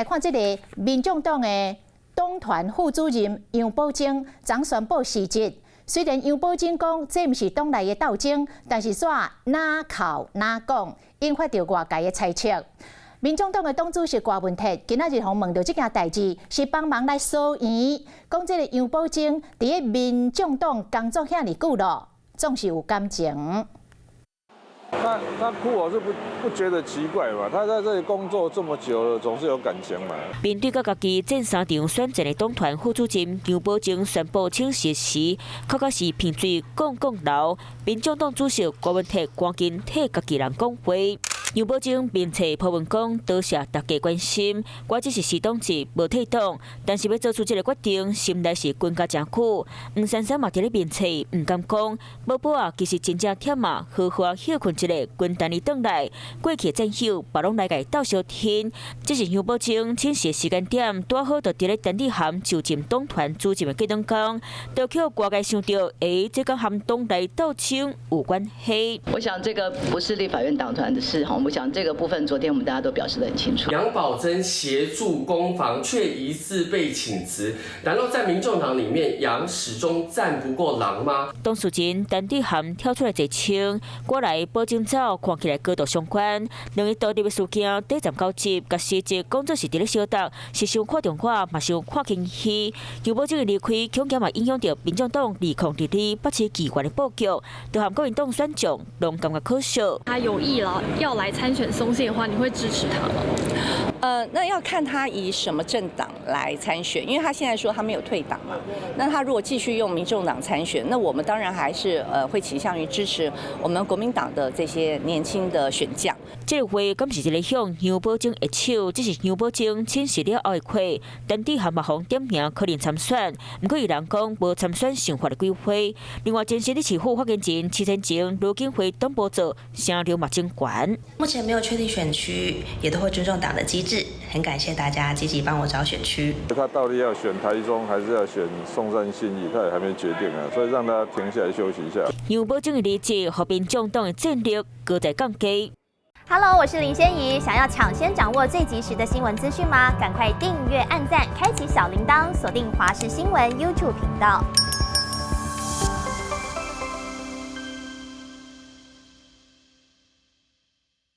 來看這个民眾黨的黨團副主任楊寶貞，昨宣布辭職。雖然楊寶貞講這毋是黨內的鬥爭，但是煞哪哭哪講，引發著外界的猜測。民眾黨的黨主席郭文鐵今仔日予問著這件代誌，是幫忙來疏言，講這个楊寶貞佇咧民眾黨工作遐爾久囉，總是有感情。他哭我是不覺得奇怪嘛？他在這裡工作這麼久了，總是有感情嘛。面對佮家己戰三場選戰的黨團副主任楊寶貞宣布請辭時，確實是鼻水講講流。民眾黨主席郭文鐵趕緊替家己人講話。楊寶貞面冊 po 文講，多謝大家關心，我只是辭黨籍無退黨，但是欲做出這个決定，心內是關甲誠久。黃珊珊嘛佇咧面冊毋甘講，寶寶啊，其實真正忝啊，好好歇睏一下，滾等伊轉來。過去的戰友嘛攏來共鬥相挺，這是楊寶貞請辭的時間點，拄好就佇咧陳志涵就任黨團主任的過兩工，就予外界想著，欸，這敢和黨內鬥爭有關係。我想這個不是立法院黨團的事哈。我想這個部分，昨天我們大家都表示得很清楚。楊寶貞協助攻防，卻疑似被請辭，難道在民眾黨裡面，羊始終戰不過狼嗎？董事長陳志涵跳出來澄清，過來寶貞走，看起來高度相關。兩个獨立的事件，短暫交集，共辭職講做是佇咧相搭，是傷看重我，嘛傷看輕伊。楊寶貞的離開，恐驚嘛影響著民眾黨2022北市議員的布局，就和國民黨選將攏感覺可惜。他有意了要來參選松信的話，你會支持他嗎？那要看他以什麼政黨來參選，因為他現在說他沒有退黨嘛。那他如果繼續用民眾黨參選，那我們當然還是會傾向於支持我們國民黨的這些年輕的選將。這個話敢是一个向楊寶貞下手，這是楊寶貞請辭了後的話，陳志涵嘛予點名可能參選，毋過伊人講無參選想法的規劃。另外，前新竹市府發言人徐前程盧景輝黨部做聲量嘛真懸。目前沒有確定選區，也都會尊重黨的機制。很感謝大家積極幫我找選區。他到底要選台中還是要選松山信義，他也還沒決定啊，所以讓他停下來休息一下。楊寶貞的離職，予民眾黨的戰力閣再降低。 Hello，我是林仙怡，想要搶先掌握最及時的新聞資訊嗎？趕快訂閱、按讚、開啟小鈴鐺，鎖定華視新聞 YouTube 頻道。